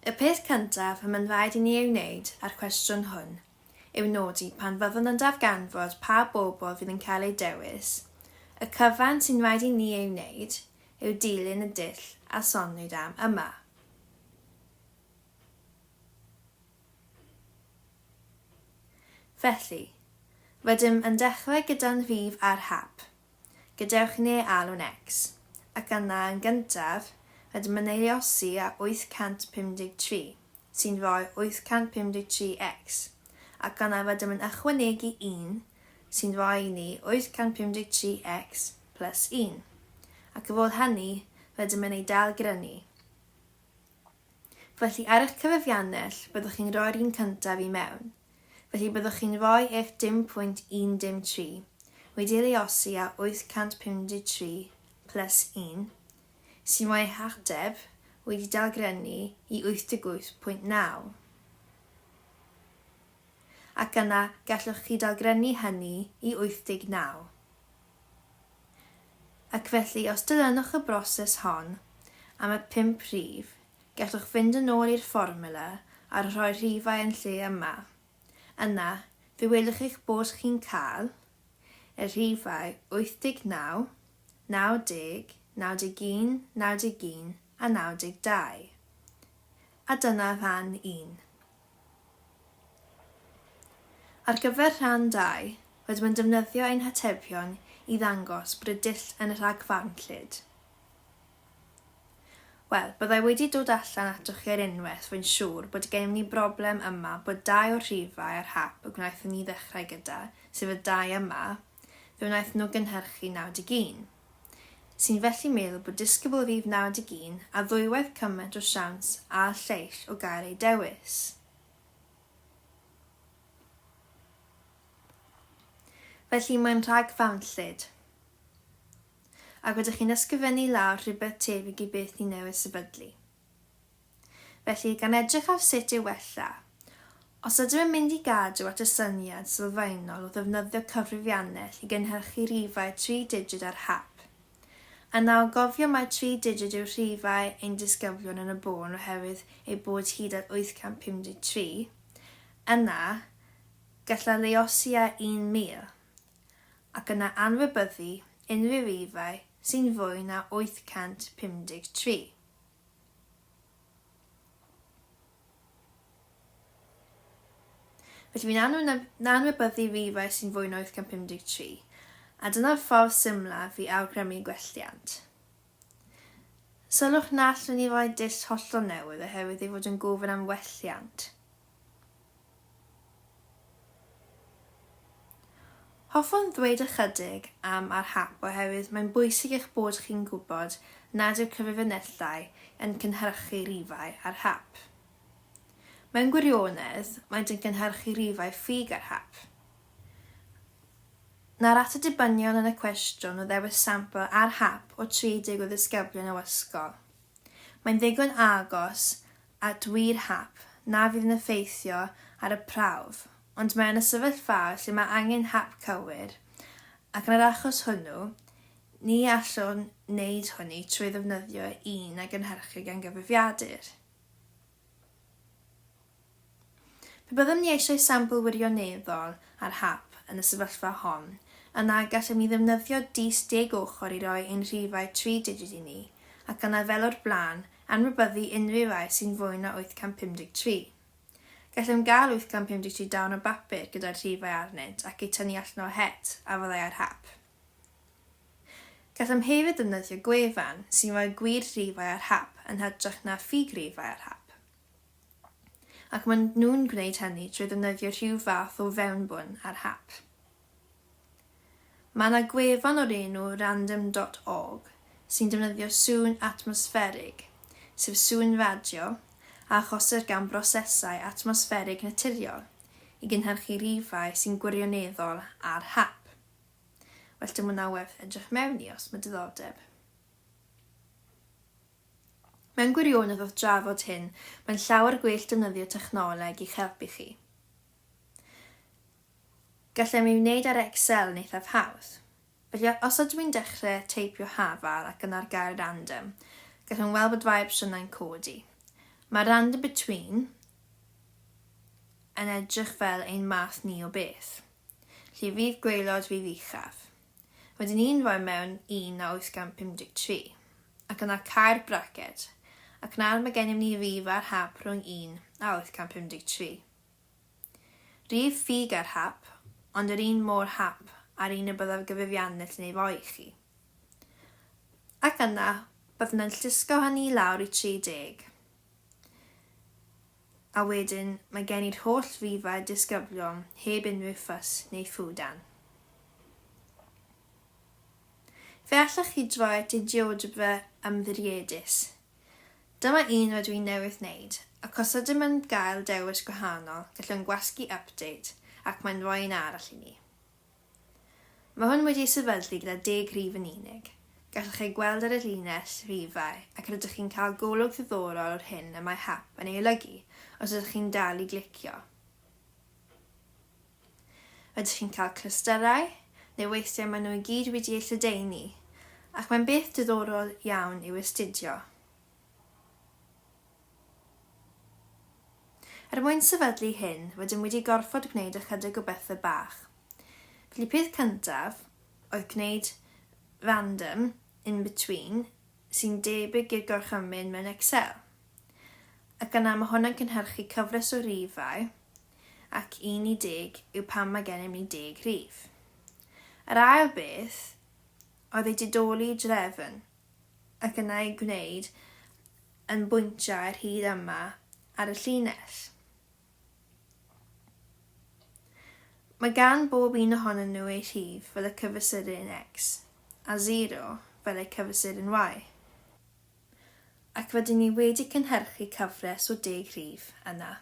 Y peth cyntaf y mae'n rhaid i ni ei wneud â'r cwestiwn hwn yw nodi pan fyddwn yn darganfod pa bobl fydd yn cael eu dewis, y cyfan sy'n rhaid i ni ei wneud yw dilyn y dull a soniwyd am yma. Felly, rydym yn dechrau gyda'n rhif ar hap. Gadewch i ni ei alw'n X, ac yna yn gyntaf, rydym yn ei luosi â 853, sy'n rhoi 853 X, ac yna rydym yn ychwanegu 1, sy'n rhoi i ni 853 X plus 1. Ac ar ôl hynny, rydym yn ei dalgrynnu. Felly ar eich cyfrifiannell, byddwch chi'n rhoi'r un cyntaf i mewn. Felly byddwch chi'n rhoi eich dim pwynt 13 wedi ei luosi â 853 plus 1, sy'n rhoi eich ateb wedi dalgrynnu i 88.9. Ac yna gallwch chi dalgrynnu hynny i 89. Ac felly os dilynwch y broses hon am y pump rhif, gallwch fynd yn ôl i'r fformiwla a rhoi'r rhifau yn lle yma. Yna, fe welwch eich bod chi'n cael y rhifau 89, 90, 91, 91 a 92. A dyna rhan un. Ar gyfer rhan 2, rydym yn defnyddio ein hatebion i ddangos bod y dull yn rhagfarnllyd. Wel, byddai wedi dod allan atoch chi ar unwaith, rwy'n siŵr, bod gennym ni broblem yma bod dau o'r rhifau ar hap y gwnaethon ni ddechrau gyda, sef y dau yma, fe wnaethon nhw gynhyrchu 91. Sy'n felly meddwl bod disgybl rhif 91 â ddwywaith cymaint o siawns â'r lleill o gael eu dewis. Felly mae'n rhagfarnllyd. Ac rydych chi'n ysgrifennu lawr rhywbeth tebyg i beth ni newydd sefydlu. Felly, gan edrych ar sut i'w wella, os ydym yn mynd i gadw at y syniad sylfaenol o ddefnyddio cyfrifiannell i gynhyrchu rhifau tri digid ar hap, yna o gofio mai tri digid yw rhifau ein disgyblion yn y bôn oherwydd eu bod hyd at 853, yna, gallai luosi â 1,000, ac yna anwybyddu unrhyw rifau sy'n fwy na 853. Felly fi'n anwybyddu rifau sy'n fwy na 853, a dyna'r ffordd symlaf i awgrymu gwelliant. Sylwch na allwn ni roi dull hollol newydd oherwydd ei fod yn gofyn am welliant. Hoffwn ddweud ychydig am ar hap oherwydd mae'n bwysig eich bod chi'n gwybod nad yw cyfrifianellau yn cynhyrchu rhifau ar hap. Mewn gwirionedd, maent yn cynhyrchu rhifau ffug ar hap. Nawr at y dibynion yn y cwestiwn o ddewis sampl ar hap o 30 o ddisgyblion o ysgol. Mae'n ddigon agos at wir hap na fydd yn effeithio ar y prawf, ond mae yna sefyllfaoedd lle mae angen hap cywir, ac yn yr achos hwnnw, ni allwn wneud hynny trwy ddefnyddio un a gynhyrchir gan gyfrifiadur. Pe byddem ni eisiau sampl wirioneddol ar hap yn y sefyllfa hon, yna gallem ni ddefnyddio dis deg ochr i roi ein rhifau tri digid i ni, ac yna fel o'r blaen, anwybyddu unrhyw rai sy'n fwy na 853. Gallem gael 853 darn o bapur gyda'r rhifau arnynt ac eu tynnu allan o'r het a fyddai ar hap. Gallem hefyd ddefnyddio gwefan sy'n rhoi gwir rhifau ar hap yn hytrach na ffug rifau ar hap. Ac maen nhw'n gwneud hynny trwy ddefnyddio rhyw fath o fewnbwn ar hap. Mae yna gwefan o'r enw random dot org sy'n defnyddio sŵn atmosfferig, sef sŵn radio a achosir gan brosesau atmosfferig naturiol, i gynhyrchu rhifau sy'n gwirioneddol ar hap. Well dim hwnna werth edrych mewn i os mae diddordeb. Mewn gwirionedd wrth drafod hyn, mae'n llawer gwell defnyddio technoleg i'ch helpu chi. Gallem ei wneud ar Excel yn eithaf hawdd. Felly os ydw i'n dechrau teipio hafal ac yna'r gair random, gallwn weld bod rhai opsiynau'n codi. Mae random between yn edrych fel ein math ni o beth. Lle fydd gwaelod fydd uchaf. Rydyn ni'n rhoi mewn 1 a 853, ac yna cau'r braced, ac nawr mae gennym ni rif ar hap rhwng 1 a 853. Rhif ffug ar hap, ond yr un mor hap â'r un y byddai'r gyfrifiannell yn ei roi i chi. Ac yna, byddwn yn llusgo hynny i lawr i 30. A wedyn, mae gen i'r holl rifau disgyblion heb unrhyw ffys neu ffwdan. Fe allech chi droi at idiodbre ymddiriedus. Dyma un rydw i newydd wneud, ac os ydym yn gael dewis gwahanol, gallwn gwasgu Update ac mae'n rhoi un arall i ni. Mae hwn wedi ei sefydlu gyda deg rhif yn unig. Gallwch eu gweld ar y llinell rhifau ac rydych chi'n cael golwg ddiddorol o'r hyn y mae hap yn ei olygu os ydych chi'n dal i glicio. Rydych chi'n cael clystyrau, neu weithiau maen nhw i gyd wedi eu lledaenu, ac mae'n beth diddorol iawn i'w astudio. Er mwyn sefydlu hyn, rydym wedi gorfod gwneud ychydig o bethau bach. Felly peth cyntaf oedd gwneud random in between sy'n debyg i'r gorchymyn mewn Excel. Ac yna mae hwnna'n cynhyrchu cyfres o rifau ac 1 i deg yw pam mae gennym ni deg rhif. Yr ail beth oedd ei didoli i drefn ac yna ei gwneud yn bwyntiau ar hyd yma ar y llinell. Mae gan bob un ohonyn nhw eu rhif fel y cyfesuryn X a 0 fel eu cyfesuryn Y. Ac rydyn ni wedi cynhyrchu cyfres o deg rhif yna.